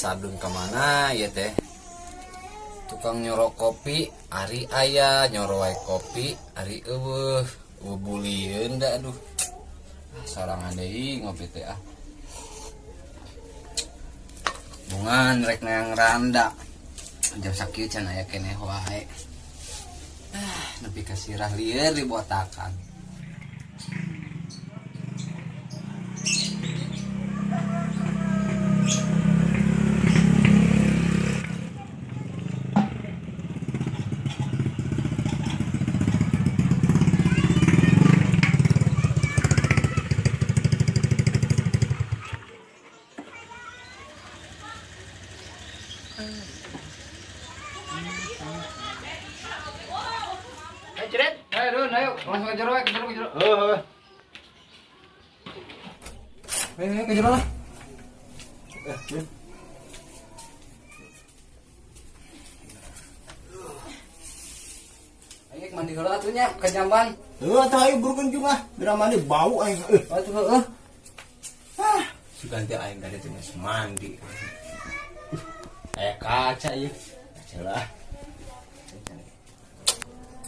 Sadun kemana ya teh? Tukang nyorok kopi ari aya, nyoro wae kopi ari eueuh. Eueuh bulieun da aduh. Ah, sorangan deui ngopi teh ah. Bungan rek neang randa. Jam sakieu can aya keneh wae. Ah, nepi ka sirah lieur dibotakan. Ayo Cret. Ayo Dun, ayo langsung ke jero we, ke jero ke jero. Heeh. Ayo, ayo ke jero lah. Ayo mandi heula atuh nya ke jamban. Heuh tah ayo burukeun jeung ah. Bira mandi bau aing. Atuh heueuh. Ah, sugan teh aing tadi teh geus mandi. Aya kaca ieu. Kaca lah.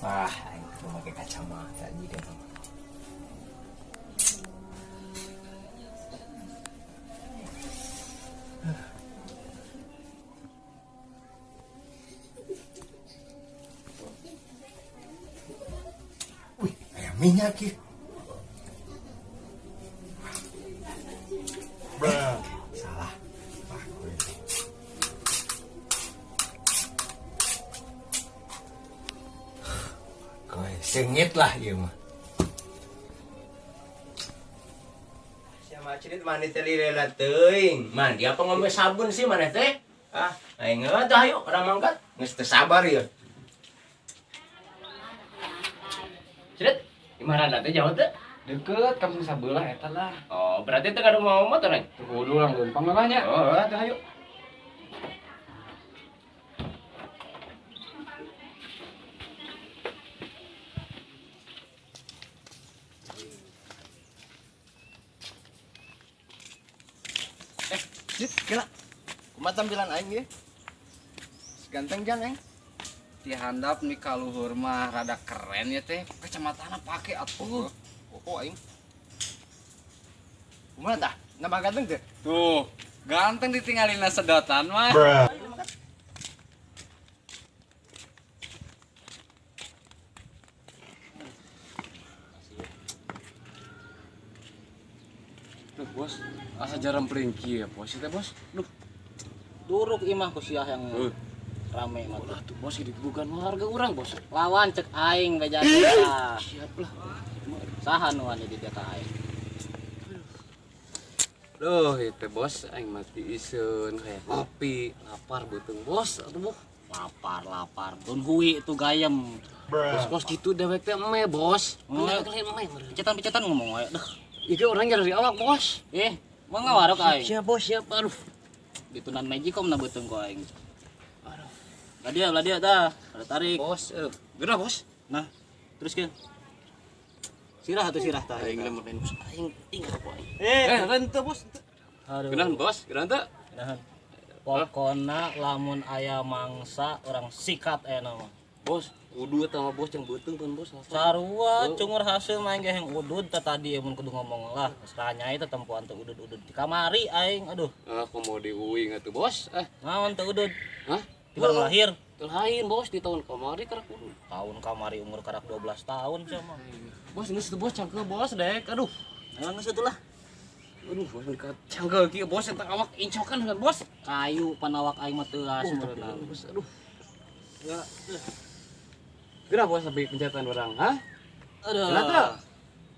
Wah, aing kudu make kacamata jiga mah. Wih, aya minyak ieu. Salah. Wah, gue. Gue sengit lah ieu mah. Siapa cerit mandi teh lila teuing. Mandi apa ngombe sabun sih maneh teh? Ah, aing heuh tah ayo urang mangkat. Geus teu sabar ieu. Cerit, imah randa teh jauh teu? Deket kampung sabelah eta lah. Oh, berarti teu gaduh mau motor aing. Teu kudu lang leumpang lah nya. Oh, atuh ayo. Cit, gila. Kumaha tampilan aing ieu? Ganteng jan aing. Di handap nih kaluhur mah rada keren ya teh. Kacamatana pake atuh. Oh, aing. Kumaha tah? Nambah ganteng teu? Tuh, ganteng ditinggalin sedotan mah. Duh, bos, asa jarang peringki ya, bos teh, bos. Duh, Duruk imah ku siah yang rame mah tuh. ulah tuh bos digebukan warga urang, bos. Lawan cek aing beja teh. Siap lah. Saha nu wani di ka aing. Duh, itu bos, aing mati iseun kayak kopi, lapar beuteung bos, atuh boh. Lapar lapar. Tun hui itu gayem. Bos, bos gitu dewek teh eme, bos. Oh. Dewek lain eme meureun. Picetan-picetan ngomong wae. Duh. Ieu urang dari awak, bos. Eh, mau ngawarok aing. Siap, bos, siap. Aduh. Ditunan magicom na beuteung ku aing. Aduh. Lah dia dah. Ada tarik. Bos, geura, bos. Nah, terus ke. Sirah atuh sirah tah. Aing lemur lain, bos. Aing tinggal ku aing. Eh, henteu, bos. Aduh. Geunahan, bos. Geunahan teu? Geunahan. Pokona lamun aya mangsa orang sikat aya mah. Bos, kudu eta mah bos yang beuteung kan, bos. Sarua cungur hasil main ge yang udud teh tadi mun kudu ngomong lah. Geus ranyai teh tempoan teu udud-udud di kamari aing aduh. Ah, komo di uing atuh, bos. Eh, Naon teu udud? hah? Di barang lahir. Teu lain, bos, di tahun kamari karak udud. Tahun kamari umur karak 12 tahun sia mah. Bos, geus teu bos cangkeul bos dek. Aduh. Emang geus atuh lah. Aduh, bos mereka cangkeul kieu bos eta awak incokan dengan bos. Kayu panawak aing mah teuas Oh, meureunna. bos, aduh. Ya. Geura bos sampai pencetan orang, hah? Aduh. Kenapa?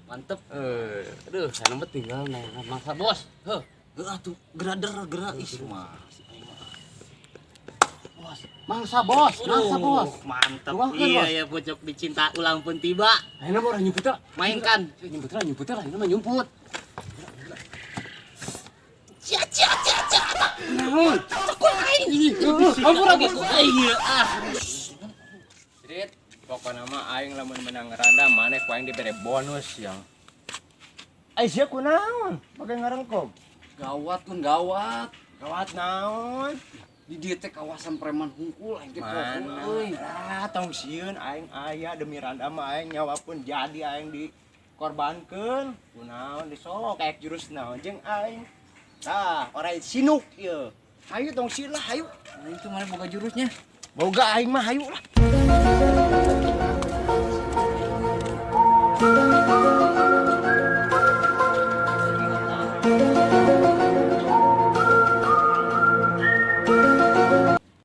Mantep. Aduh, saya mah tinggal nah mangsa bos. Heuh. Heuh atuh gerader gerak ih mah. Bos, mangsa bos, mangsa bos. Mantep. Luangkeun, Iya bos. ya pojok dicinta ulang pun tiba. Ayeuna mah urang nyumput lah. Mainkan. Nyumput lah, nyumput lah, ayeuna mah nyumput. Cia cia cia cia. Naon? Cekul aing. Ampun Oke, ku aing ieu ah. Cerit, pokona mah aing lamun menang randa maneh ku aing dibere bonus yang. Ai sia kunaon? Pake ngarengkog. Gawat kun gawat. Gawat naon? Di dieu teh kawasan preman hungkul aing teh Mana? euy. Ah, tong sieun aing aya demi Randa mah aing nyawa pun jadi aing dikorbankeun. Kunaon di sok kayak jurus naon jeung aing. Tah, orai sinuk ieu. Hayu tong sieun lah, hayu. Nah, itu mana boga jurusnya? Boga aing mah hayu lah.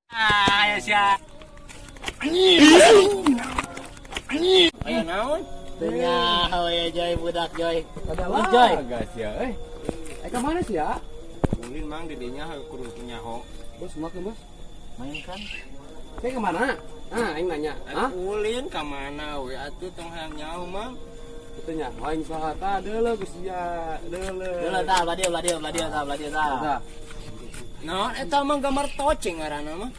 Ah, ya sia. Aya naon? Tengah we Joy budak Joy. Terus Joy. Gas ya, eh. Eh, ke mana sih ya? Ulin mang di dinya kudu nyaho. Bos, makan bos. Mainkan. Saya kemana? Ah, aing nanya. Hah? Ulin ka mana we atuh tong hayang nyaho mang. Itu nya, aing saha tah deuleu geus sia, deuleu. Dulu tah, belah dia, belah dia, belah dia, tah, belah dia tah. Tah. Naon eta mang gambar toceng ngaranna mah.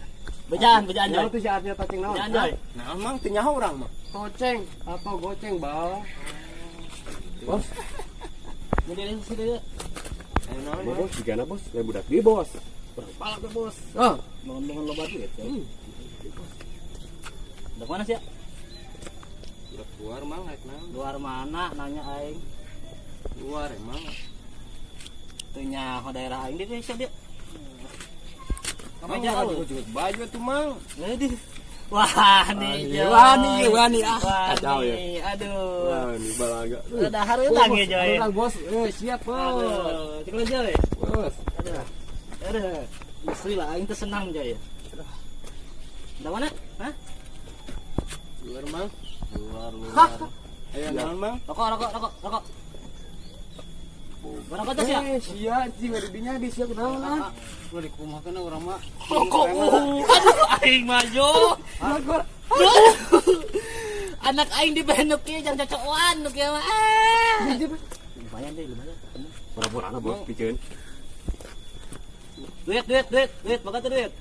Bejaan, bejaan Joy. Naon tuh si artinya toceng naon? Bejaan Joy. Naon mang teu nyaho urang mah. Toceng atau goceng, bal. Bos, Jadi dari sini dia. Aya naon? Mang? bos, gimana bos? Ya budak di bos. Berpala tuh bos. Ah, Bangun-bangun loba duit. Joy. Udah mana sih ya? Udah keluar mang rek naon? Luar mana nanya aing. Luar emang. Teu nyaho daerah aing dia sia dia. Mang Kamu baju juga baju tuh mang. Di. Wah, nih, Joy. Wah, nih, wah, nih, ah. Kacau ya. Aduh. Wah, ini balaga. Udah hareutang ya, Joy. Hareutang, bos. Eh, siap, bos. Aduh, cek Joy. Bos. Aduh. Aduh. Istri lah, aing teh senang, Joy. Udah mana? Hah? Luar mang. Luar, luar. Aya naon mang? Rokok, rokok, rokok, rokok. Berapa tuh ya? Eh, sia, cing di dinya di sia kunaon ah. Lu dikumahakeun urang mah. Rokok. Aduh, aing mah, Jo. Anak aing dibenuk ieu jang cocokan nu kieu mah. Ah. Lumayan deh, lumayan. Pura-pura bos piceun. Duit, duit, duit, duit, boga tuh duit.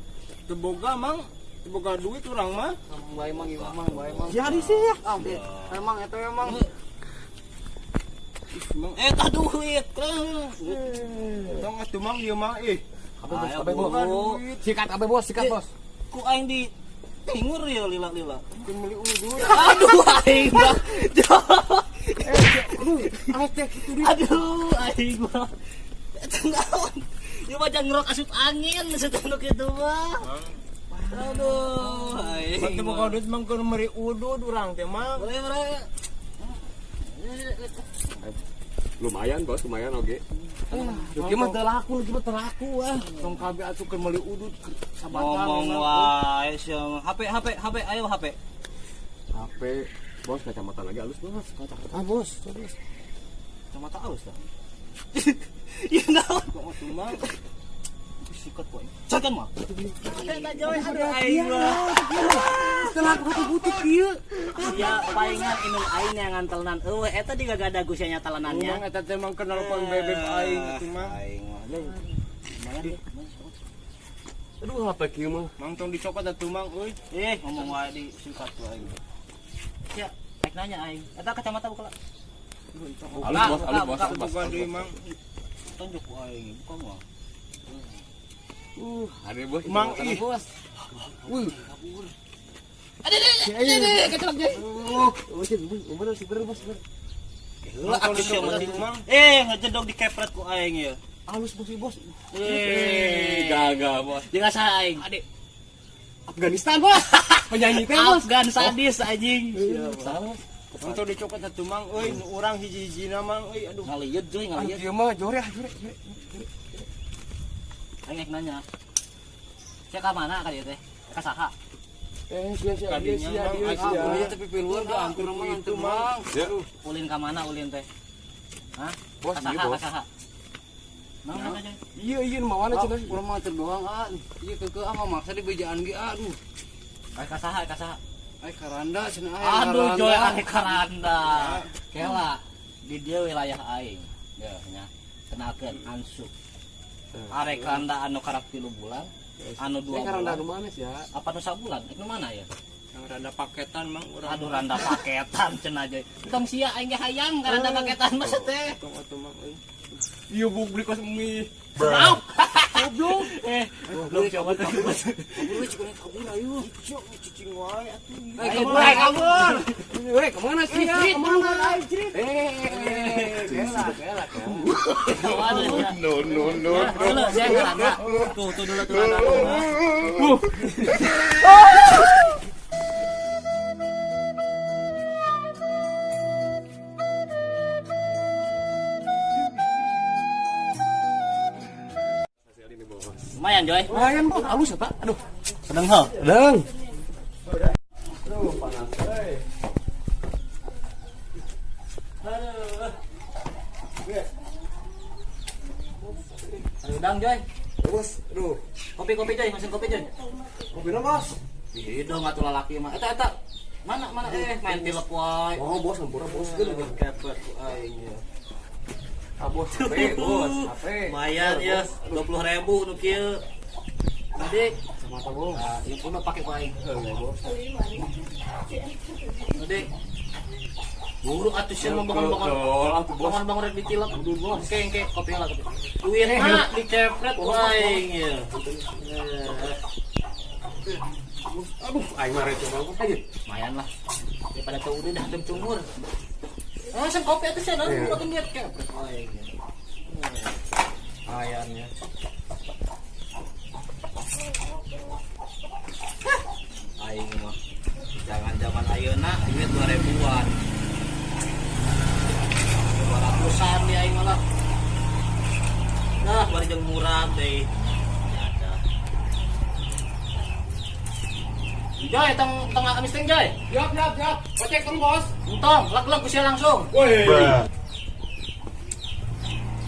Teu boga mang. Teu boga duit urang mah. Bae mang ieu mang, bae mang. Jadi sih ya. Ah, emang eta emang. Ih, mang Eh, tah duit. tong atuh mang ieu mah ih. Abe bos, Ayo, abe bos. buru. Sikat abe bos, sikat bos. Ku aing di tingur ya lila-lila. Teu meuli udud. Aduh, aing mah. Aduh, aing mah. Eta naon? Ieu mah jang ngerok asup angin setan nu kitu mah. Aduh, aing. Mang teu boga duit mang keur meuli udud urang teh mang. Boleh, boleh. Lumayan bos, lumayan oke. Lu kieu mah teu laku, lu kieu mah teu laku ah. Tong kabeh atuh keur meuli udud sabatang. Ngomong wae sia mah. HP, HP, HP, ayo HP. HP bos kacamata lagi halus bos. Ah, bos, bos. Kacamata halus dah. Ya naon? Tong atuh mang. Sikat ku aing. Cakan mah. Eta Joy, aduh aing mah. Setelah aku butuh kieu. Sia palingan indung aing yang ngantelenan eueuh eta digagada sia nya telenannya. Mang eta teh mang keur nelpon bebek aing atuh mang. Aing mah. Lumayan deh. Aduh HP kieu mah. Mang tong dicopot atuh mang euy. Eh, ngomong wae di sikat ku aing. Sia, rek nanya aing. Eta kacamata buka. Halus bos, halus bos, Teu boga deui mang. Tunjuk ku aing, buka mah. Ada bos. Mang ih. Bos. Wih, Aduh, aduh, aduh, kecelok Joy. Oh, bener sih bener bos, bener. Heula atuh sia mah. Mang. Eh, ngejedog dikepret ku aing ieu. halus bos, bos. Eh, Gagal bos. jeung saha aing? Adik, Afghanistan bos. Penyanyi teh bos. Afgan sadis anjing. Salah bos. Mang tong dicopot atuh mang euy, nu urang hiji-hijina mang euy aduh. Ngalieut Joy, Aduh ngalieut. kieu mah jore ah jore. jore. Aing rek nanya. Sia ka mana ka dieu teh? Ka saha? Eh, sia sia dia Kadinya, sia Mang. dia Ah, sia. ah, tapi piluan ge antur mah antur mang. Ya. Ulin ka mana ulin teh? Hah? Bos, Ka iya saha, ka bos. saha? Naon eta Joy? Iya iya mawana Ah, cenah. urang mah antur doang ah. Ieu keukeuh ah maksa di bejaan ge aduh. Ay ka saha, ka saha? Ay karanda cenah ay. Aduh Joy, ane karanda. Kela di dieu wilayah aing. Ya nya. Kenakeun ansu. Arek karanda anu karak 3 bulan, anu 2 Eh karanda bulan. nu mana sih ya? Apa nu sabulan? Itu mana ya? Yang rada paketan mang urang. Aduh randa paketan cenah Joy. Tong sia aing ge hayang karanda paketan mah teh. Tong atuh mang euy. Iya buk beli kos mie. Serau. Goblok. Goblok coba tuh. Kabur we cik kabur ayo. Cicing cicing wae atuh. Kabur, kabur. Weh, kemana sih? Kemana aing cerit? Kela, kela, kela. No no no. Dulu saya Randa. Tuh tuh dulu tuh Randa. Lumayan Joy. Lumayan bos, halus ya Pak. Aduh. Sedeng heuh. Sedang. Aduh, panas euy. Aduh. Aduh, udang Joy. Bos, aduh. Kopi-kopi Joy, mesin kopi Joy. Kopi bos. Hidung atuh lalaki mah. Eta eta. Mana mana main tilep wae. Oh, bos, hampura bos. Aduh, kepet ku aing ya. Ah, bos, HP, bos, HP. Lumayan ya, 20.000 nu kieu. Adik, Sama apa, bos? nah, ieu pun pake ku aing. Bos. Adik. Buru atuh sia mah bangun-bangun. Betul, atuh, bos. Bangun-bangun rek ditilep. Aduh, bos. Engke engke kopi lah kopi. Duitna dicepret ku aing ya. Aduh, aing mah receh banget aja. Lumayan lah. Daripada teu udah dah tem cumur. Ah, sen kopi atuh sia naon Iya. makin niat kepret ku aing ya. Lumayan ya. Aing mah jangan zaman ayeuna duit 2000-an. 200-an di aing malah. Nah, bari jeung murah deui. Ada. Joy, tong tong amis teng Joy. Siap, siap, siap. Kocek tong bos. Entong, leg-leg usia langsung. Woi.